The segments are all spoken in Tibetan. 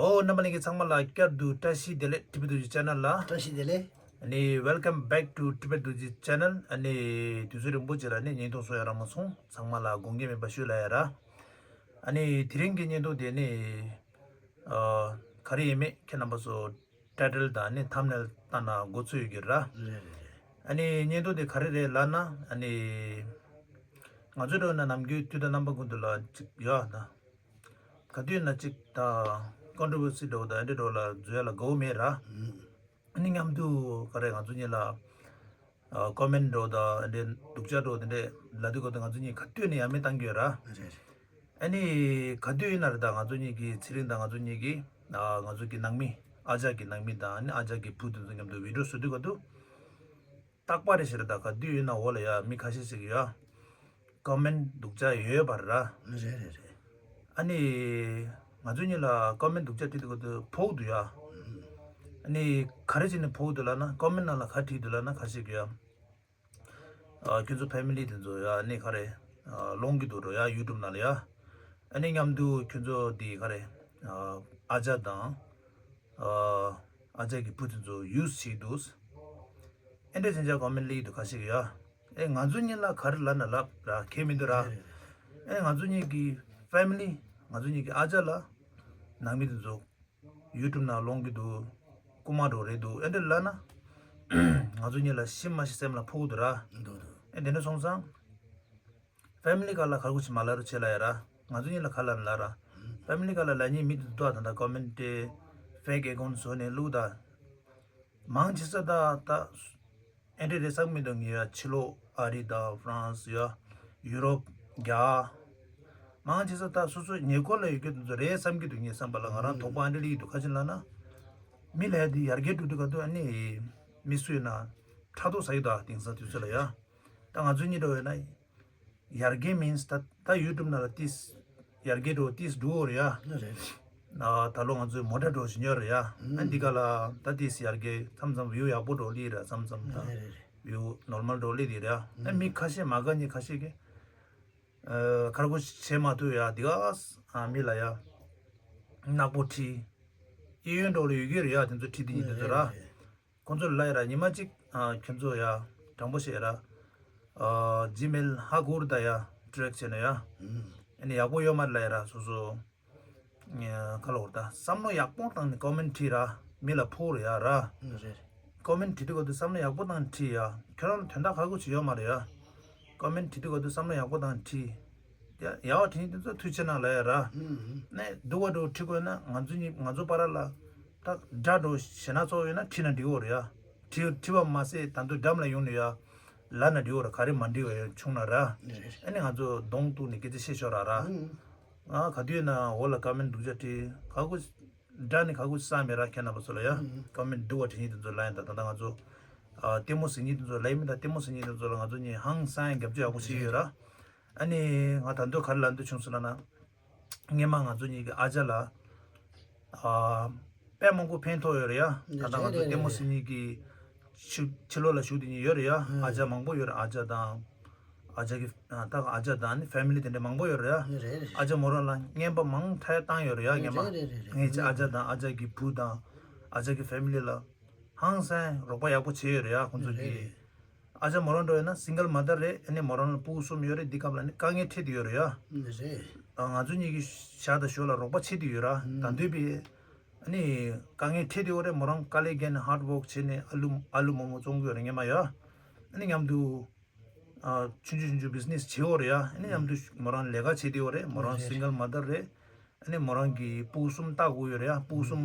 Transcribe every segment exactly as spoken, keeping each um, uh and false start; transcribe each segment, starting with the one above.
ཨོ། རྣམ་པ་ལྷན་རྒྱས་ཚང་མ་ལ་བསྐྱར་དུ་བཀྲ་ཤིས་བདེ་ལེགས། Tibet Dorji Channel ལ། བཀྲ་ཤིས་བདེ་ལེགས། ཨ་ནི། Welcome back to Tibet Dorji Channel. ཨ་ནི། དུས་ཚོད་རིང་པོ་ཅིག་ལ་ནི་བརྙན་ཐུང་བཟོ་ཡག་རག་མ་སོང་། ཚང་མ་ལ་དགོངས་འགལ་མེད་པ་ཞུ་ལ་ཡ་ར། ཨ་ནི། དེ་རིང་གི་བརྙན་ཐུང་དེ་ནི། ཨ། ག་རེ་ཡིན་མེད་ཁྱེད་རྣམ་པ་ཚོ་ཊའི་ཊལ་དང་ནི་ཐམ་ནེལ་ལྟ་ན་མགོ་ཚོད་ཡོད་ཀྱི་ར། རེད་རེད་རེད། ཨ་ནི་བརྙན་ཐུང་དེ་ག་རེ་རེད་ལབ་ན། ཨ་ནི་ང་ཚོའི་འགྲོ་ན་ནམ་རྒྱུན་དུས་དང་རྣམ་པ་ཀུན་ཏུ་ལ་ཅིག་ཡོད་ད། ག་དུས་ན་ཅིག་ད་ཀོན་ཊི་རི་བར་སི་འགྲོ་ད་འདྲ་འགྲོ་ལ་བཟོ་ཡ་ལ་དགའ་བོ་མེད་ར། ཨ་ནི་མཉམ་དུ་ག་རེ་ང་ཚོ་གཉིས་ལ་ཀོ་མེན་འགྲོ་ད་འདྲ་སྡུག་ཅག་འགྲོ་དེ་འདྲ་ལ་དུས་ག་དུས་ང་ཚོ་གཉིས་ག་དུས་ནས་ཡ་མེད་བཏང་གི་ཡོད་ར། རེད་རེད། ཨ་ནི་ག་དུས་ཡིན་ན་རེད་ད། ང་ཚོ་གཉིས་ཀྱི་ཚེ་རིང་དང་ང་ཚོ་གཉིས་ཀྱི་ཨ་ང་ཚོ་གི་ནང་མི་ཨ་ཅག་གི་ནང་མི་དང་ཨ་ནི་ཨ་ཅག་གི་བུ་དེ་ཚོ་མཉམ་དུ་བི་ཌི་ཡོ་བཟོ་དུས་ག་དུས། རྟག་པར་རེ་ཞིག་རེད་ད། ག་དུས་ཡིན་ན་འོག་ལ་ཡ་མི་ཁ་ཤས་ཤིག་ཡ་ཀོ་མེན་སྡུག་ཅག་ཡོད་པ་ར། རེད་རེད་རེད། ཨ་ནི་ང་ཚོ་གཉིས་ལ་ཀོ་མེན་སྡུག་ཅག་བྲིས་དུས་ག་དུས་ཕོག་འདུག་ཡ། ཨ་ནི་ག་རེ་བྱས་ནས་ཕོག་འདུག་ལབ་ན། ཀོ་མེན་ནང་ལ་ག་བྲིས་འདུག་ལབ་ན། ཁ་ཤས་ཀྱིས་ཡ། ཨ། ཁྱོད་ཚོ་ཕེ་མི་ལི་དེ་ཚོ་ཡ་ནི་ག་རེ། ཨ། སློང་གི་འདུག་རོ་ཡ་ཡུ་ཊུབ་ནང་ལ་ཡ། ཨ་ནི་མཉམ་དུ་ཁྱོད་ཚོ་འདི་ག་རེ། ཨ། ཨ་ཅག་དང་། ཨ། ཨ་ཅག་གི་བུ་དེ་ཚོ་ཡུ་སི་བྱེད་འདུག་ཨེ་འདྲ་ཅན་ཅག་ཀོ་མེན་སླེབས་ཀྱི་འདུག་ཁ་ཤས་ཀྱིས་ཡ། ཨེ་ང་ཚོ་གཉིས་ལ་ག་རེ་ལབ་ན་ལབ་ར་ཁྱད་མི་འདུག་ར། ཨེ་ང་ཚོ་གཉིས་ཀྱི་ཕེ་མི་ལི། ང་ཚོ་གཉིས་ཀྱི་ཨ་ཅག་ལ་ནང་མི་དེ་ཚོ་ཡུ་ཊུབ་ནང་སློང་གི་འདུག་རྐུ་མ་འགྲོ་རེད་འདུག་ཨེ་འདྲ་ལབ་ན། ང་ཚོ་གཉིས་ལ་ཤི་མ་ཤི་སེམས་ལ་ཕོག་གི་འདུག་ར། འདུག་འདུག་ཨེ་དེ་འདྲ་སོང་ཙང་ཕེ་མི་ལི་སྒང་ལ་ཁ་ཁུ་ཆི་མ་ལབ་རོགས་བྱེད་ལབ་ཡ་ར། ང་ཚོ་གཉིས་ལ་ཁ་ལབ་ན་ལབ་ར། ཕེ་མི་ལི་སྒང་ལ་ལབ་མཁན་མི་དེ་འདུག་ད་ད་ཀོ་མེན་ཊི་ཕེག་ཨེ་ཀའུན་ཊི་བཟོས་ནས་བླུགས་ད། མང་ཆེ་ས་ད་ད། ཨེ་འདྲ་རེད་བསམ་གྱི་མི་འདུག་ངས་ཡ་ཕྱི་ལོགས་ཨ་རི་དང་ཧྥ་རན་སི་ཡ། ཡུ་རོབ། རྒྱ། མང་ཆེ་ས་ད་སོ་སོ་ཉེ་འཁོར་ལ་ཡོད་རྒྱུ་དེ་ཚོ་རེད་བསམ་གྱི་འདུག་ངའི་བསམ་པ་ལ། ང་རང་དོགས་པ་ཨ་འདྲ་སླེབས་ཀྱི་འདུག་ག་ཅི་ལབ་ན། མི་ལབ་ཡ་དེ་ཡར་རྒྱས་འགྲོ་དུས་ག་དུས་ཨ་ནི་མི་སུ་ཡིན་ན་ཕྲག་དོག་ཟ་གི་འདུག་དེང་སང་དུས་ཚོད་ལ་ཡ། ད་ང་ཚོ་གཉིས་འདྲ་བོ་ཡོད་ན། ཡར་རྒྱས་མིན་ད་ད་ཡུ་ཊུབ་ནང་ལ་ཏིས་ཡར་རྒྱས་འགྲོ་ཏིས་འགྲོ་རེད་ཡ། རེད། ཨ། ད་ལོ་ང་ཚོའི་མོ་ཊ་འགྲོ་བཞིན་ཡོད་རེད་ཡ། ཨ་འདི་ག་ལ་ད་ཏིས་ཡར་རྒྱས་མཚམས་མཚམས་བིའུ་ཡག་པོ་འགྲོ་ལི་རེད་མཚམས་མཚམས་ད། རེད་རེད་རེད། བིའུ་ནོར་མལ་འགྲོ་ལི་རེད་ཡ། ཨ་མི་ཁ་ཤས་མ་དགའ་མཁན་ཁ་ཤས་ཀྱིས། ཨ། ཁ་ར་ཁུ་ཆི་བྱེད་མ་ཐུབ་ཡ་འདི་ག་ཨ་མི་ལ་ཡ། ནག་པོ་བྲིས། གཡས་གཡོན་འགྲོ་ལ་ཡོད་ཀྱི་རེད་ཡ་དེ་ཚོ་བྲིས་དེ་ཉིད་དེ་ཚོ་ར། རེད་རེད། ཁོང་ཚོ་ལ་ཡ་ར་ཉི་མ་གཅིག་ཨ། ཁྱོད་ཚོ་ཡ་དྲང་པོ་བཤད་ར། ཨ། ཇི་མེལ་ཧ་གོ་ར་ད་ཡ་ཊེག་བྱས་ན་ཡ། ཨ་ནི་ཡག་པོ་ཡོད་མ་རེད་ལ་ཡ་ར་སོ་སོ། ཁ་ལོ་ར་ད་བསམ་བློ་ཡག་པོ་བཏང་ནས་ཀོ་མེན་བྲིས་ར་མི་ལ་ཕོག་རེད་ཡ་ར། རེད། ཀོ་མེན་བྲིས་དུས་ག་དུས་བསམ་བློ་ཡག་པོ་བཏང་བྲིས་ཡ། ཁྱོད་རང་ལ་དོན་དག་ཁ་ཁུ་ཆི་ཡོད་མ་རེད་ཡ། ཀོ་མེན་བྲིས་དུས་ག་དུས་བསམ་བློ་ཡག་པོ་བཏང་བྲིས། ཡ་ཡ་བ་དྲིན་དེ་ཚོ་ཐུགས་ཆེ་གནང་ལ་ཡ་ར། ཨུམ། ནས་སྡུག་པ་འགྲོ་ཁྲི་དགོས་ན་ང་ཚོ་གཉིས་ང་ཚོ་བར་ལ་ད་དགྲ་འགྲོ་ཞེ་ན་ཚོགས་ཡོད་ན་ཁྲིད་ན་འགྲིག་གོ་རེད་ཡ། ཁྲིད་ཁྲིད་པ་མ་ཟད་ད་དུང་འགྲམ་ལ་ཡོང་ནས་ཡ་ལབ་ན་འགྲིག་གོ་རེད། ག་རེ་མ་འགྲིག་པ་ཡོད་བྱུང་ན་ར། རེད་རེད། ཨ་ནི་ང་ཚོ་གདོང་གཏུག་ནས་སྐད་ཆ་བཤད་ཆོག་ར་ར། ཨུམ། ང་ག་དུས་ན་འོག་ལ་ཀོ་མེན་སྡུག་ཅག་བྲིས་ཁ་ཁུ་དགྲ་ནི་ཁ་ཁུ་ས་མེད་ར་ཁྱེད་རྣམ་པ་ཚོ་ལ་ཡ། ཨུམ། ཀོ་མེན་སྡུག་པ་བྲིས་མཁན་དེ་ཚོ་ལ་ཡ་ད་ད་ལྟ་ང་ཚོ་ཨ། ལྟད་མོ་གཟིགས་མཁན་དེ་ཚོ་ལ་ཡ་མི་ད་ལྟད་མོ་གཟིགས་མཁན་དེ་ཚོ་ལ་ང་ཚོ་གཉིས་ཧང་སང་རྒྱབ་སྐྱོར་ཡག་པོ་བྱས་ཡོད་ར། ཨ་ནི་ང་ད་དུང་ག་རེ་ལབ་འདོད་བྱུང་སོང་ལབ་ན། སྔོན་མ་ང་ཚོ་གཉིས་ཀྱི་ཨ་ཅག་ལ། ཨ། དཔེ་མང་པོ་ཕན་ཐོགས་ཡོད་རེད་ཡ། ད་ལྟ་ང་ཚོ་ལྟད་མོ་གཟིགས་མཁན་གྱི་ཕྱི་ཕྱི་ལོགས་ལ་བཞུགས་དེ་གཉིས་ཡོད་རེད་ཡ། ཨ་ཅག་མང་པོ་ཡོད་རེད། ཨ་ཅག་དང་། ཨ་ཅག་གི་ཨ། ད་ཨ་ཅག་དང་ནི་ཕེ་མི་ལི་དེ་འདྲ་མང་པོ་ཡོད་རེད་ཡ། རེད་རེད། ཨ་ཅག་མོ་རང་ལ་རྔན་པ་མང་ཐལ་བཏང་ཡོད་རེད་ཡ། སྔོན་མ་རེད་རེད་རེད་རེད། ངས་ཅི་ཨ་ཅག་དང་ཨ་ཅག་གི་བུ་དང་ཨ་ཅག་གི་ཕེ་མི་ལི་ལ་ཧང་སང་རོགས་པ་ཡག་པོ་བྱས་ཡོད་རེད་ཡ་ཁོང་ཚོ་གིས། རེད་རེད། ཨ་ཅག་མོ་རང་འགྲོ་ཡོད་ན་སིང་གལ་མ་དར་རེད། ཨ་ནི་མོ་རང་ལ་སྤུ་གུ་གསུམ་ཡོད་རེད། འདི་སྐབས་ལ་ནི་དཀའ་ངལ་འཕྲད་དེ་ཡོད་རེད་ཡ། རེད། ང་ཚོ་གཉིས་ཀྱིས་ཞག་དང་ཞོགས་ལ་རོགས་པ་བྱེད་དེ་ཡོད་ར། ད་དུང་པའི་ཨ་ནི་དཀའ་ངལ་འཕྲད་དེ་ཡོད་རེད། མོ་རང་དཀའ་ལས་བརྒྱབ་ནས་ཧར་ཌི་ཝོག་བྱས་ནས་ཨ་ལུ་ཨ་ལུ་མོག་མོག་བཙོང་གི་ཡོད་རེད་སྔོན་མ་ཡ། ཨ་ནི་མཉམ་དུ་ཨ། ཆུང་ཆུང་ཆུང་ཆུང་བི་ཛི་ནེ་སི་བྱེད་ཡོད་རེད་ཡ། ཨ་ནི་མཉམ་དུ་མོ་རང་ལས་ཀ་བྱེད་དེ་ཡོད་རེད། མོ་རང་རེད་སིང་གལ་མ་དར་རེད། ཨ་ནི་མོ་རང་གི་སྤུ་གུ་གསུམ་ལྟ་དགོས་ཡོད་རེད་ཡ། སྤུ་གུ་གསུམ་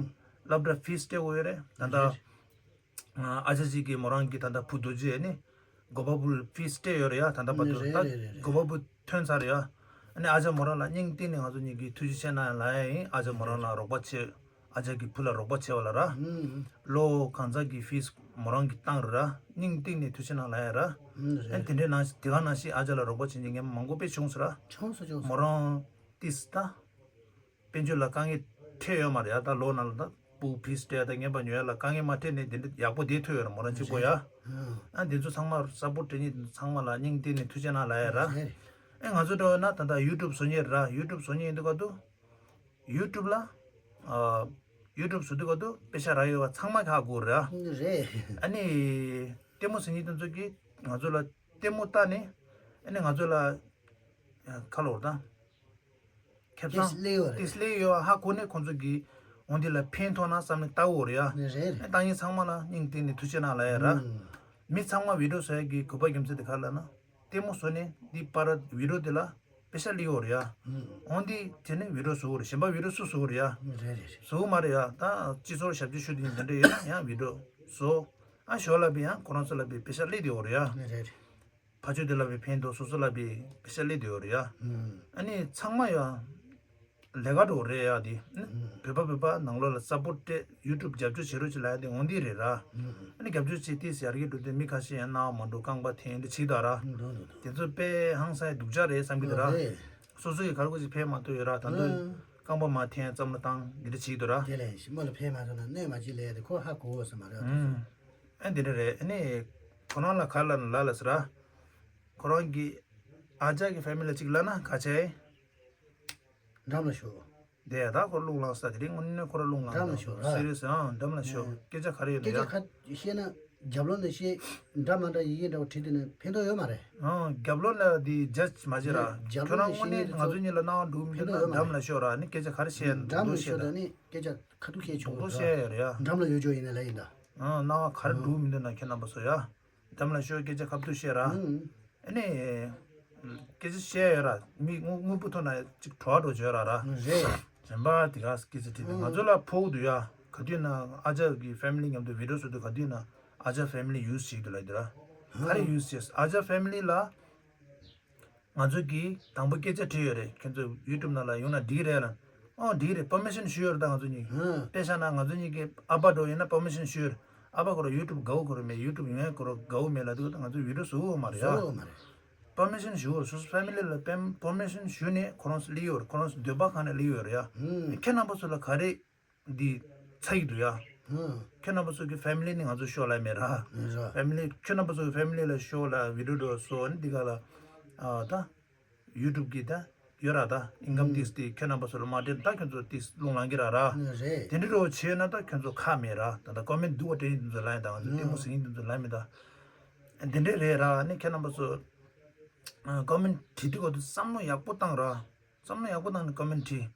སློབ་གྲྭ་ཕིས་སྤྲད་དགོས་ཡོད་རེད། ད་ལྟ་རེད། ཨ་ཅག་ཅིག་གིས་མོ་རང་གི་ད་ལྟ་བུ་རྡོ་རྗེ་ནི་གོ་པ་བུ་ཕིས་སྤྲད་ཡོད་རེད་ཡ། ད་ལྟ་བར་དུ་རེད་ད་རེད་རེད་རེད། གོ་པ་བུ་ཐོན་ཚར་རེད་ཡ། ཨ་ནི་ཨ་ཅག་མོ་རང་ལ་སྙིང་གཏིང་ནས་ང་ཚོ་གཉིས་ཀྱིས་ཐུགས་རྗེ་ཆེ་གནང་ལབ་ཡ་ཡིན། ཨ་ཅག་མོ་རང་ལ་རོགས་པ་བྱེད། ཨ་ཅག་གི་བུ་ལ་རོགས་པ་བྱེད་པ་ལ་ར། ཨུམ། ལོ་གང་ཙམ་གྱི་ཕིས་མོ་རང་གིས་བཏང་རེད་ར། སྙིང་གཏིང་ནས་ཐུགས་རྗེ་གནང་ལབ་ཡ་ར། ཨུམ། ཨ་ནི་རེད། དེ་འདྲའི་ནང་དེ་ག་ནང་བཞིན་ཨ་ཅག་ལ་རོགས་པ་བྱེད་མཁན་མང་པོ་དཔེ་བྱུང་སོང་ར། བྱུང་སོང་བྱུང་སོང་། མོ་རང་ཏིས་ད། དཔལ་འབྱོར་ལ་དཀའ་ངལ་འཕྲད་ཡོད་མ་རེད་ཡ། ད་ལོ་ནང་ལ་ད་སྤུ་གུ་ཕིས་སྤྲད་ཡ་དང་རྔན་པ་ཉོ་ཡ་ལ་དཀའ་ངལ་མ་འཕྲད་ནས་དེ་འདྲ་ཡག་པོ་བསྡད་ཐུབ་ཡོད་རེད་མོ་རང་གཅིག་པོ་ཡ། ཨ་འདི་ཚོ་ཚང་མ་སཔོར་ཊི་སྤྲད་མཁན་དེ་ཚོ་ཚང་མ་ལ་སྙིང་གཏིང་ནས་ཐུགས་རྗེ་གནང་ལབ་ཡ་ར། ཨེ་ང་ཚོ་འདྲ་བོ་ན་ད་ལྟ་ཡུ་ཊུབ་བཟོ་མཁན་ར། ཡུ་ཊུབ་བཟོ་མཁན་ཡིན་དུས་ག་དུས་ཡུ་ཊུབ་ལ་ ཨ་ཡུ་ཊུབ་བཟོ་དུས་སྐབས་དུ་པེ་ཤ་རག་ཡོད་པ་ཚང་མ་ཧ་གོ་རེད། རེད། ཨ་ནི་ལྟད་མོ་གཟིགས་མཁན་དེ་ཚོ་གིས་ང་ཚོ་ལ་ལྟད་མོ་ལྟ་ནས་ཨ་ནི་ང་ཚོ་ལ་ཁ་ལོ་དང་། ཁེ་བཟང་། ཏིས་ལེ་ཡོད་རེད། ཏིས་ལེ་ཡོད་ཧ་གོ་ནས་ཁོང་ཚོ་གིས་འོ་འདི་ལ་ཕན་ཐོགས་ན་བསམ་ནས་ལྟ་འོ་རེད་ཡ། རེད་རེད། ཨེ་ཏང་ཡིན་ཚང་མ་ལ་སྙིང་གཏིང་ནས་ཐུགས་ཆེ་གནང་ལ་ཡ་ར། ཨུམ། མི་ཚང་མ་བི་ཌིའོ་བཟོ་ཡ་གི་དགོས་པ་རྒྱུ་མཚན་དེ་ག་ལ་ན། ལྟད་མོ་བཟོ་ནས་འདི་པར་བི་ཌིའོ་དེ་ལ་པེ་ཤ་ལེ་ཡོད་རེད་ཡ། ཨུམ། འོ་འདི་དེ་ནས་བི་ཌིའོ་བཟོ་འོ་རེད། གཞན་པ་བི་ཌིའོ་སུ་བཟོ་འོ་རེད་ཡ། རེད་རེད། བཟོ་མ་རེད་ཡ། ད་སྤྱི་ཚོགས་ཞབས་ཕྱི་ཞུ་དེ་ཡིན་དེ་འདྲ་ཡོད་ན་ཡང་བི་ཌིའོ་བཟོ། ཨ་ཞོར་ལ་བི་ཡང་ཁོ་རང་ཚོ་ལ་བི་པེ་ཤ་ལེ་དེ་འོ་རེད་ཡ། རེད་རེད། ཕ་ཆོས་དེ་ལ་བའི་ཕན་ཐོགས་སོ་སོ་ལ་བའི་པེ་ཤ་ལེ་དེ་ཡོད་རེད་ཡ། ཨ་ནི་ཚང་མ་ཡ་ལས་ཀ་འགྲོ་རེད་ཡ་དེ། བོད་པ་བོད་པ་ནང་ལོགས་ལ་སབ་པོར་ཊི་སྤྲད་ཡུ་ཊུབ་རྒྱབ་སྐྱོར་བྱེད་རོགས་བྱེད་ལ་ཡ་དེ་འོང་དེ་རེད་ར། ཨ་ནི་རྒྱབ་སྐྱོར་བྱེད་དེ་ཟེར་གི་འགྲོ་དེ་མི་ཁ་ཤས་ཡང་སྣང་བ་མ་འགྲོ་རྐང་པ་འཐེན་དེ་བྱེད་ད་ར། དེ་ཚོ་དཔེ་ཧང་སང་སྡུག་ཅག་རེད་བསམ་གི་འདུག་ར། སོ་སོ་ཡི་གར་གོ་ཅིག་ཕན་མ་ཐོགས་ཡོད་ར། ད་དུང་རྐང་པ་མ་འཐེན་ཙམ་ལ་བཏང་འདི་འདྲ་བྱེད་འདུག་ར། དེ་ལས་ཞིག་མ་ལ་ཕན་མ་ཐོགས་ན་གནོད་མ་བྱེད་ལས་དེ་ཁོ་ཧ་གོ་བ་ས་མ་རེད། ཨ་འདི་འདྲ་རེད། ཨ་ནི་ཁོ་རང་ལ་ག་ལ་ལ་ལ་ཟེར་ར། ཁོ་རང་གི་ཨ་ཅག་གི་ཕེ་མི་ལི་ཅིག་ལ་ན་ག་ཆེ། འགྲམ་ལ་ཤོག་དེ་ཡ་ད་ཁོ་རླུང་ལངས་ས་དེ་རིང་དངོས་གནས་ཁོ་ར་རླུང་ལངས། འགྲམ་ལ་ཤོག་ར། སི་རི་ཡས་ཨང་འགྲམ་ལ་ཤོག་སྐད་ཆ་ག་རེ་ཡོད་ན་ཡ། སྐད་ཆ་ཁ་བཤད་ན་རྒྱབ་ལོགས་ནས་བཤད་འདྲ་མ་འདྲ་ཡི་གེ་འདྲ་བོ་བྲིས་དེ་ནས་ཕན་ཐོགས་ཡོད་མ་རེད། ཨང་རྒྱབ་ལོགས་ལ་དེ་ཇ་ཇི་མ་བྱེད་ར། ཁྱོད་རང་དངོས་གནས་ང་ཚོ་གཉིས་ལ་སྣང་བ་འགྲོ་མི་འདུག་ན་འགྲམ་ལ་ཤོག་ར། ནི་སྐད་ཆ་ག་རེ་བཤད་ཡ་འགྲམ་འདུག་ལ་བཤད་ཤོག་ད། ད་ནི་སྐད་ཆ་ཁ་ཐུག་བཤད་ཆོག་འགྲོ་བཤད་ཡ་རེད་ཡ། འགྲམ་ལ་ཡོད་ཆོག་ཡིན་ན་ལ་ཡིན་ད། ཨང་སྣང་བ་ག་རེ་འགྲོ་མི་འདུག་ན་ཁྱེད་རྣམ་པ་ཚོ་ཡ། འགྲམ་ལ་ཤོག་སྐད་ཆ་ཁ་ཐུག་བཤད་ར། ཨ་ནི། སྐད་ཆ་བཤད་ཡོད་ར། མི་དངོས་དངོས་པོ་ཐོག་ན་ཅིག་བྲོ་བ་འགྲོ་བྱོས་ར་ར། རེད། གཞན་པ་དེ་ག་སྐད་ཆ་དྲིས་ཏེ་ང་ཚོ་ལ་ཕོག་འདུག་ཡ། ག་དུས་ན་ཨ་ཅག་གི་ཕེ་མི་ལི་མཉམ་དུ་བི་ཌིའོ་བཟོ་དུས་ག་དུས་ན་ཨ་ཅག་ཕེ་མི་ལི་ཡུ་སི་བྱེད་ཀྱི་འདུག་ལབ་འདུག་ར། ག་རེ་ཡུ་སི་བྱས། ཨ་ཅག་ཕེ་མི་ལི་ལ་ང་ཚོ་གིས་དང་པོ་སྐད་ཆ་དྲིས་ཡོད་རེད། ཁྱོད་ཚོ་ཡུ་ཊུབ་ནང་ལ་ཡོང་ན་འགྲིག་རེད་ལ། ཨོ་འགྲིག་རེད། པར་མི་ཤན་ཞུས་ཡོད་རེད། ད་ང་ཚོ་གཉིས་ཧུམ། དཔེ་བཞག་ན་ང་ཚོ་གཉིས་ཀྱི་ཨ་ཕ་འགྲོ་ཡིན་ན་པར་མི་ཤན་ཞུས་ཡོད་རེད། ཨ་ཕ་ཁོ་རང་ཡུ་ཊུབ་དགའ་བོ་ཁོ་རང་མེད། ཡུ་ཊུབ་ཡོང་ཡ་ཁོ་རང་དགའ་བོ་མེད་ལབ་དུས་ང་ཚོ་བི་ཌིའོ་བཟོ་གི་ཡོད་མ་རེད་ཡ། བཟོ་གི་ཡོད་མ་རེད། པར་མི་ཤན་ཞུ་བར་སོ་སོ་ཕེ་མི་ལི་ལ་པར་པར་མི་ཤན་ཞུས་ནས་ཁོ་རང་ཚོ་སླེབས་ཡོད་རེད། ཁོ་རང་ཚོ་འདོད་པ་ཁང་ནས་སླེབས་ཡོད་རེད་ཡ། ཧུམ། ཁྱེད་རྣམ་པ་ཚོ་ལ་ག་རེ་འདི་ཚ་ཡི་འདུག་ཡ། ཧུམ། ཁྱེད་རྣམ་པ་ཚོ་གི་ཕེ་མི་ལི་ནི་ང་ཚོ་ཤོག་ལ་མེད་ར། མེད་ར། ཕེ་མི་ལི་ཁྱེད་རྣམ་པ་ཚོ་གི་ཕེ་མི་ལི་ལ་ཤོག་ལ་བི་ཌིའོ་འགྲོ་བཟོ་ནི་འདི་ག་ལ་ཨ་ད། ཡུ་ཊུབ་གི་ད་ཡོད་ར། ད་ཨིན་ཀམ་ཏིས་དེ་ཁྱོད་རྣམ་པ་ཚོ་ལ་མ་སྤྲད་ད་ཁྱོད་ཚོ་ཏིས་རླུང་ལངས་ཀྱི་ར་ར། རེད། དེ་འདྲ་རོ་བྱས་ན་ད་ཁྱོད་ཚོ་ཁ་མེད་ར། ད་ད་ཀོ་མེན་སྡུག་པ་སྤྲད་ཡིན་དེ་ཚོ་ལ་ཡིན། ད་ང་ཚོ་ལྟད་མོ་གཟིགས་ཡིན་དེ་ཚོ་ལ་མེད་ད། དེ་འདྲ་རེད་ར། ནི་ཁྱོད་རྣམ་པ་ཚོ་ཀོ་མེན་བྲིས་དུས་ག་དུས་བསམ་བློ་ཡག་པོ་བཏང་ར། བསམ་བློ་ཡག་པོ་བཏང་ནས་ཀོ་མེན་བྲིས།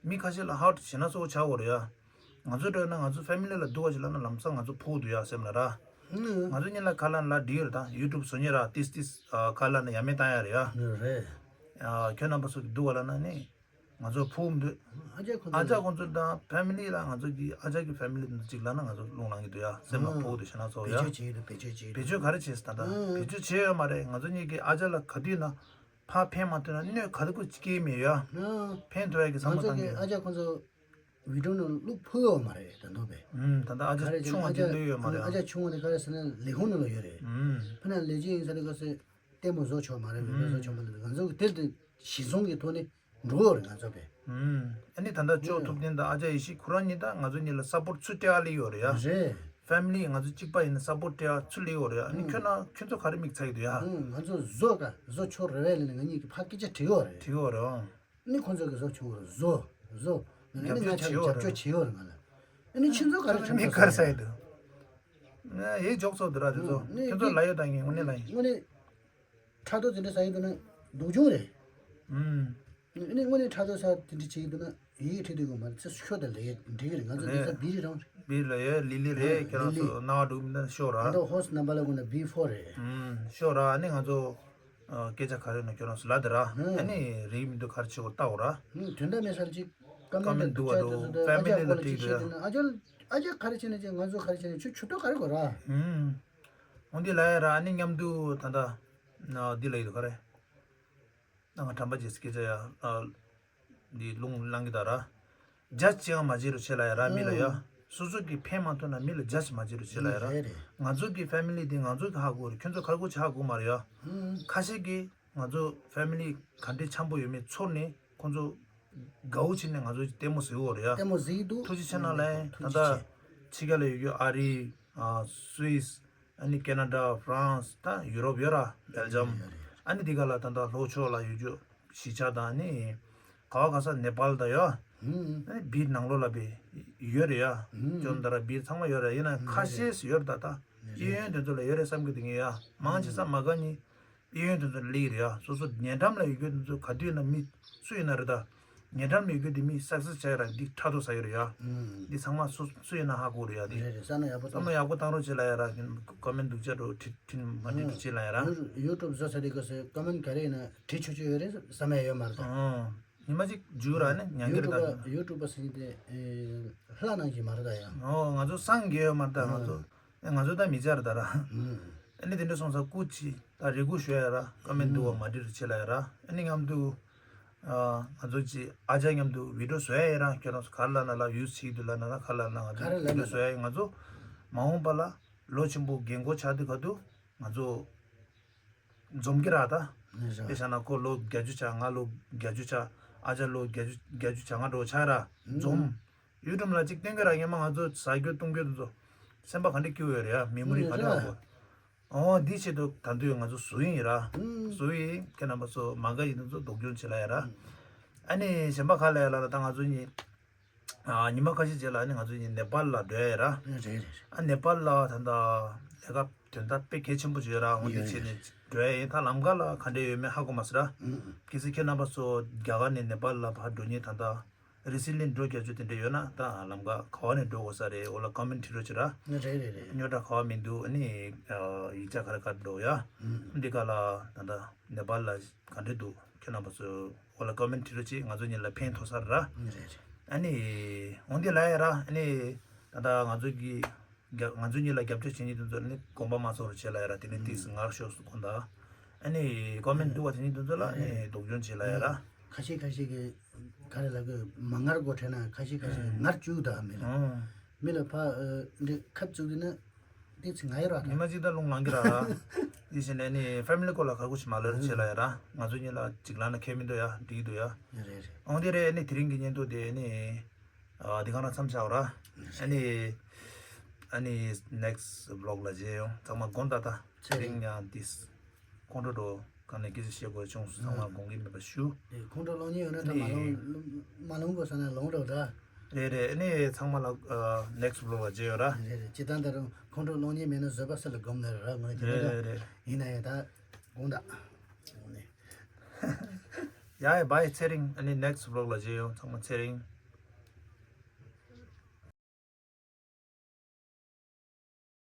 མི་ཁ་ཤས་ལ་ཧར་ཊི་བྱེད་ན་གཙོ་བོ་ཆགས་ཡོད་རེད་ཡ། ང་ཚོ་འདྲ་ན་ང་ཚོ་ཕེ་མི་ལི་ལ་སྡུག་པ་ཞིག་ལབ་ན་ལམ་སང་ང་ཚོ་ཕོག་འདུག་ཡ་སེམས་ལ་ར། ང་ཚོ་གཉིས་ལ་ག་ལབ་ན་ལབ་འགྲིག་ཡོད་རེད། ད་ཡུ་ཊུབ་བཟོ་མཁན་ར་ཏིས་ཏིས་ག་ལབ་ན་ཡ་མེད་བཏང་ཡ་རེད་ཡ། རེད། ཁྱོད་རྣམ་པ་ཚོ་གི་སྡུག་པ་ལབ་ན་ནི་ང་ཚོ་ཕོག་མི་འདུག་ཨ་ཅག་ཁོང་ཨ་ཅག་ཁོང་ཚོ་དང་ཕེ་མི་ལི་ལ་ང་ཚོ་གི་ཨ་ཅག་གི་ཕེ་མི་ལི་འདི་ཅིག་ལབ་ན་ང་ཚོ་རླུང་ལངས་ཀྱི་འདུག་ཡ། སེམས་ལ་ཕོག་འདུག་ཞེ་ན་ཚོ་ཡ། བེད་སྤྱོད་བྱེད་ཀྱི་འདུག་བེད་སྤྱོད་བྱེད་ཀྱི་འདུག་བེད་སྤྱོད་ག་རེ་བྱས་ད་ད་བེད་སྤྱོད་བྱས་ཡོད་མ་རེད། ང་ཚོ་གཉིས་ཀྱི་ཨ་ཅག་ལ་ག་དུས་ན། ཕར་ཕན་མ་ཐོགས་ན་གནོད་ག་དུས་སྐྱེལ་མེད་ཡ། ཨ། ཕན་ཐོགས་ཡ་གི་བསམ་བློ་ང་ཚོ་གི་བཏང་གི། ཨ་ཅག་ཁོང་ཚོ་བི་ཌིའོ་ནང་བླུག་ཕོད་ཡོད་མ་རེད་ད་དུང་བས། ཨུམ། ད་ལྟ་ཨ་ཅག་ག་རེ་ཆུང་བ་ཅིག་བླུག་ཡོད་མ་རེད་ཨ། ཨ་ཅག་ཆུང་བ་དེ་ག་རེ་ཟེར་ན་ལས་ཁུངས་ནང་ལ་ཡོད་རེད། ཨུམ། ཕ་ན་ལས་བྱེད་ཡིན་ས་དེ་ག་སེ་ལྟད་མོ་བཟོ་ཆོག་མ་རེད། བི་ཌིའོ་བཟོ་ཆོག་མ་རེད། ང་ཚོ་གི་དེར་དེ་གཞི་བཟུང་གི་ཐོག་ནས་འགྲོ་ཡོད་རེད་ང་ཚོ་བས། ཨུམ། ཨ་ནི་ད་ལྟ་ཅོ་ཐུབ་བསྟན་དང་ཨ་ཅག་ཡེ་ཤེས་ཁོ་རང་གཉིས་ད་ང་ཚོ་གཉིས་ལ་སབ་པོར་ཊི་ཚུར་སྤྲད་ཡ་སླེབས་ཡོད་རེད་ཡ། རེད། ཕེ་མི་ལི་ང་ཚོ་གཅིག་པ་ཡིན་ན་སབ་པོར་ཊི་སྤྲད་ཡ་ཚུར་སླེབས་ཡོད་རེད་ཡ། ཨ་ནི་ཁྱོད་ན་ཁྱོད་ཚོ་ག་རེ་མིག་ཚ་གི་འདུག་ཡ། ཨུམ། ང་ཚོ་བཟོ་ག་བཟོ་ཆོག་རེད་བས་ལ་ནི་ང་གཉིས་ཀྱི་ཕ་སྐད་ཆ་དྲིས་ཡོད་རེད། དྲིས་ཡོད་རེད་ཨང་། ནི་ཁོང་ཚོ་གི་བཟོ་ཆུང་བོར་བཟོ། བཟོ། ནི་ང་ཚོ་རྒྱབ་སྐྱོར་བྱེད་ཡོད་རེད། ང་ལ། ནི་ཁྱིམ་ཚང་ག་རེ་ཁྱིམ་ཚང་མི་ག་རེ་ཟ་ཡི་འདུག་ཡིག་འཇོག་ཚོགས་འདི་ར་དེ་ཚོ་ཁྱོད་ཚོ་ལ་ཡོད་དང་ངས་དངོས་གནས་ལ་ཡིན། དངོས་གནས་ཕྲག་དོག་དེ་འདྲ་ཟ་ཡི་འདུག་ན་སྡུག་སྦྱོང་རེད། ཨུམ། ནི་དངོས་གནས་ཕྲག་དོག་ཟ་དེ་འདྲ་བྱེད་ཀྱི་འདུག་ན་ཡིག་ཁྲིད་དུས་གོ་མ་རེད། ཚེ་ཤོ་དང་ལས་འགྲིག་གི་རེད། ང་ཚོ་འདི་ཚ་བི་རི་རང་རེད། བི་རི་ལ་ཡོད་ལི་ལི་རེད། ཁྱོད་རང་ཚོ་སྣང་བ་འགྲོ་གི་མི་འདུག་ཤོ་ར། ང་ཚོ་ཧོ་སི་ནམ་པ་ལ་གོ་ན་བི་ཕོ་རེད། ཨུམ། ཤོ་ར་ནི་ང་ཚོ། ཨ། སྐད་ཆ་ག་རེ་ཡིན་ན་ཁྱོད་རང་ཚོ་ལབ་དེ་ར། ཨ་ནི་རིག་མི་འདུག་ག་རེ་བྱེད་དགོས་ལྟ་འོ་ར། དོན་དག་མེད་སར་ཅིག་ཀ་མེན་ཀ་མེན་འདུག་བ་འདུག་ཕེ་མི་ལི་ལ་ཁྲིད་དེ་ར། ཨ་ཅག་ཨ་ཅག་ག་རེ་བྱས་ན་ཅིག་ང་ཚོ་ག་རེ་བྱས་ན་ཁྱོད་ཆུ་ཏོག་ག་རེ་དགོས་ར། འོན་ཏེ་ལ་ཡ་ར་ཨ་ནི་མཉམ་དུ་ད་ལྟ་འདི་ལ་ཡོད་ག་རེ། ང་དྲན་པ་བརྗེད་སོང་སྐད་ཆ་ཡ། འདི་རླུང་ལངས་ཀྱི་ད་ར། ཇ་ཅི་ཡང་མ་བྱེད་རོགས་བྱེད་ལ་ཡ་ར་མི་ལ་ཡ། ཨང་། སོ་སོ་གི་ཕན་མ་ཐོགས་ན་མི་ལ་ཇ་ཅི་མ་བྱེད་རོགས་བྱེད་ལ་ཡ་ར། རེད་རེད། ང་ཚོ་གི་ཕེ་མི་ལི་དེ་ང་ཚོ་གི་ཧ་གོ་རེད། ཁྱོད་ཚོ་ག་རེ་གོ་ཅི་ཧ་གོ་མ་རེད་ཡ། ཨང་། ཁ་ཤས་ཀྱིས་ང་ཚོ་ཕེ་མི་ལི་ག་འདྲས་འཆམ་པོ་ཡོད་མེད་ཚོར་ནས་ཁོང་ཚོ་དགའ་བོ་བྱས་ནས་ང་ཚོ་ལྟད་མོ་གཟིགས་ཡོད་རེད་ཡ། ལྟད་མོ་གཟིགས་འདུག་ཐུགས་རྗེ་ཆེ་གནང་ལ་ཡ། ཐུགས་ད་རྗེ་ལྟ་ཆེ། ཕྱི་རྒྱལ་ལ་ཡོད་རྒྱུ་ཨ་རི། ཨ། སུད་སི། ཨ་ནི་ཁེ་ན་ཌ། ཧྥ་རན་སི། ད་ཡུ་རོབ་ཡོད་ར། སྦེལ་ཇམ། ཡོད་རེད། ཨ་ནི་འདི་ག་ལ་ད་ལྟ་ལྷོ་ཕྱོགས་ལ་ཡོད་རྒྱུ་གཞིས་ཆགས་དང་ནི་ག་བ་ག་ས་ནེ་པཱལ་དང་ཡོད། ཨ་ནི་བིར་ནང་ལོགས་ལ་བི་ཡོད་རེད་ཡ། ཅོན་ཏ་ར་བིར་ཚང་མ་ཡོད་རེད། ཡིན་ན་ཁ་ཤས་ཡོད་རེད་ད། ད་གཡས་གཡོན་དེ་ཚོ་ལ་ཡོད་རེད་བསམ་གི་འདུག་ངས་ཡ། མང་ཆེ་ས་མ་དགའ་ནི་གཡས་གཡོན་དེ་ཚོ་ལ་སླེབས་ཀྱི་རེད་ཡ། སོ་སོ་ཉེ་འགྲམ་ལ་ཡོད་རྒྱུ་དེ་ཚོ་ག་དུས་ཡིན་ན་མི་སུ་ཡིན་ན་རེད་ད། ཉེ་འགྲམ་ལ་ཡོད་རྒྱུ་དེ་མི་སག་སེ་སི་བྱས་ར་འདི་ཕྲག་དོག་ཟ་ཡོད་རེད་ཡ། འདི་ཚང་མ་སུ་སུ་ཡིན་ན་ཧ་གོ་རེད་ཡ། འདི་རེད་རེད། བསམ་བློ་ཡག་པོ་བསམ་བློ་ཡག་པོ་བཏང་རོགས་བྱེད་ལ་ཡ་ར། ཀོ་མེན་འདུག་ཅག་འགྲོ་བྲིས་བྲིས་མ་བྲིས་འདུག་བྱེད་ལ་ཡ་ར། ཡུ་ཡུ་ཊུབ་བཟོ་ས་དེ་ག་སེ་ཀོ་མེན་ག་རེ་ཡིན་ན་བྲིས་ཆོག་ཆོག་ཡོད་རེད་བསམ་ཡ་ཡོད་མ་རེད་ད། ཨང་། ཉི་མ་གཅིག་མཇུག་ར་ནི་ཉན་གི་རེད་ད། ཡུ་ཊུབ་པ་ཟེར་མཁན་དེ་ལྷ་ནང་གི་མ་རེད་ད་ཡ། ཨོ་ང་ཚོ་སངས་རྒྱས་ཡོད་མ་རེད་ད་ང་ཚོ། ཨེ་ང་ཚོ་ད་མི་ཚེ་རེད་ད་ར། ཨ་ནི་དེ་འདྲ་སོང་ཙང་སྐུ་མཁྱེན་ད་རེ་སྐུལ་ཞུ་ཡ་ར་ཀོ་མེན་འདུག་བ་མ་འགྲིག་རུ་བྱེད་ལ་ཡ་ར། ཨ་ནི་མཉམ་དུ་ང་ཚོ་ཅི་ཨ་ཅག་མཉམ་དུ་བི་ཌི་ཡོ་བཟོ་ཡ་ཡ་ར། ཁྱོད་རང་ཚོ་ག་རེ་ལབ་ན་ལབ། ཡུས་བྱེད་ཀྱི་འདུག་ལབ་ན་ལབ། ག་རེ་ལབ་ན་ལབ། ག་རེ་ལབ་ན་ང་ཚོ་བི་ཌི་ཡོ་བཟོ་ཡ་ཡ། ང་ཚོ་མ་འོངས་པ་ལ་ལོ་ཆེན་པོ་རྒན་གོག་ཆགས་དུས་ག་དུས་ང་ཚོ་འཛོམས་ཀྱི་ར་ད། ཨེ་བྱས་ན་ཁོ་ལོ་བརྒྱད་ཅུ་ཆགས། ང་ལོ་བརྒྱད་ཅུ་ཆགས། ཨ་ཅག་ལོ་བརྒྱད་ཅུ་བརྒྱད་ཅུ་གྱ་ལྔ་འགྲོ་ཆགས་ར་འཛོམས། ཡུ་ཊུབ་ལ་གཅིག་སྟོན་གྱི་ར། ངས་མ་ང་ཚོ་ཟ་རྒྱུ་བཏུང་རྒྱུ་དེ་ཚོ་སེམས་པ་ག་འདྲ་སྐྱིད་པོ་ཡོད་རེད་ཡ། མེ་མོ་རི་ག་འདྲ་ཡོད་གོ། ཨོ་འདི་ཆེད་དུ་ད་དུང་ང་ཚོ་བཟོ་ཡིན་ར། བཟོ་ཡིན། ཁྱེད་རྣམ་པ་ཚོ་མ་དགའ་ཡིན་དེ་ཚོ་སྡུག་སྦྱོང་བྱེད་ལ་ཡ་ར། ཨ་ནི་གཞན་པ་ག་ལ་ཡ་ལ་ད་ང་ཚོ་གཉིས། ཨ་ཉི་མ་ཁ་ཤས་རྗེས་ལ་ཨ་ནི་ང་ཚོ་གཉིས་ནེ་པཱལ་ལ་འགྲོ་ཡ་ཡ་ར། རེད་རེད། ཨ་ནེ་པཱལ་ལ་ད་ལྟ་ལས་ཀ་དོན་དག་དཔེ་གལ་ཆེན་པོ་ཅིག་ཡོད་ར། འོ་དེ་བྱས་ནས་འགྲོ་ཡ་ཡིན། ད་ལམ་ཁ་ལ་ག་འདྲ་ཡོད་མེད་ཧ་གོ་མ་སོང་ར། གལ་སྲིད་ཁྱེད་རྣམ་པ་ཚོ་རྒྱ་གར་ནས་ནེ་པཱལ་ལ་ཕར་འགྲོ་མཁན་ད་ལྟ་རི་སི་ལིན་འགྲོ་རྒྱུ་དེ་འདྲ་ཡོད་ན་ད་ལམ་ཁ་ག་བ་ནས་འགྲོ་དགོས་ས་རེད། འོ་ལ་ཀོ་མེན་བྲིས་རོགས་བྱེད་ར། རེད་རེད་རེད། རྙོག་དྲ་ག་བ་མི་འདུག་ཨ་ནི་ཡིག་ཆ་ག་རེ་ག་རེ་འགྲོ་ཡ། འདི་ག་ལ་ད་ལྟ་ནེ་པཱལ་ལ་ག་འདྲ་འདུག་ཁྱེད་རྣམ་པ་ཚོ་འོ་ལ་ཀོ་མེན་བྲིས་རོགས་བྱེད། ང་ཚོ་གཉིས་ལ་ཕན་ཐོགས་ས་རེད་ར། རེད་རེད། ཨ་ནི་འོ་འདི་ལ་ཡ་ར། ཨ་ནི་ད་ལྟ་ང་ཚོ་གི་རྒྱ་ང་ཚོ་གཉིས་ལ་རྒྱབ་སྐྱོར་བྱེད་མཁན་དེ་ཚོ་ནི་དགོངས་པ་མ་ཚོམ་རོགས་བྱེད་ལ་ཡ་ར། དེ་ནི་ཏིས་ངར་ཤོག་སུ་དགོངས་དག་ཨ་ནི་ཀོ་མེན་འདུག་བ་དེ་ནི་དེ་ཚོ་ལ་ཨ་ནི་སྡུག་སྦྱོང་བྱེད་ལ་ཡ་ར། ཁ་ཤས་ཁ་ཤས་ཀྱིས་ག་རེ་ལབ་གི། མ་ངར་དགོས་དྲན་ན་ཁ་ཤས་ཁ་ཤས་ངར་བཅུག་ད་མི་ལ། མི་ལ་ཕ་འདི་ཁ་བཅུག་གི་ན་འདི་ཚེ་ང་ཡོད་ར། ཉི་མ་གཅིག་ད་རླུང་ལངས་གི་ར། དེ་བཞིན་ཨ་ནི་ཕེ་མི་ལི་སྐོར་ལ་ག་གུ་ཞིག་མ་ལོས་ར་བྱེད་ལ་ཡ་ར། ང་ཚོ་གཉིས་ལ་གཅིག་ལ་ན་ཁེ་མི་འདུག་ཡ། འགྲིག་འདུག་ཡ། རེད་རེད། འོང་དེ་རེད། ཨ་ནི་དེ་རིང་གི་བརྙན་ཐུང་དེ་ཨ་ནི་ཨ་འདི་གང་ལ་མཚམས་བཞག་ར། ཨ་ནི་ཨ་ནི་ནེག་སི་བི་ལོག་ལ་མཇལ་ཡོང་། ཚང་མ་དགོངས་དག་ད། དེ་རིང་ཡང་འདི། ཁོང་ཁྲོ་འགྲོ་གང་ནས་སྐད་ཆ་བཤད་དགོས་བྱུང་སོང་། ཚང་མ་དགོངས་ཀྱི་མེད་པ་ཞུ། དེ་ཁོང་ཁྲོ་སློང་ཉེན་ཡོད་ན་ད་མ་ནི་ལོང་མ་ལོང་དགོས་ས་ན་ལོང་རོགས་ད། རེད་རེད། ཨ་ནི་ཚང་མ་ལ་ནེག་སི་བི་ལོག་ལ་མཇལ་ཡོང་ར། རེད་རེད། སྤྱིར་བཏང་ད་རུང་ཁོང་ཁྲོ་སློང་ཉེན་མེད་ན་བཟོད་པ་སེལ་ལ་སྒོམ་ནས་ར། ངོ་ནས་དེ་རེད་ནས་རེད་རེད། ཡིན་ན་ཡང་ད་དགོངས་དག་ཡ་ཡ་བྷའི། ཚེ་རིང་། ཨ་ནི་ནེག་སི་བི་ལོག་ལ་མཇལ་ཡོང་། ཚང་མ་ཚེ་རིང་།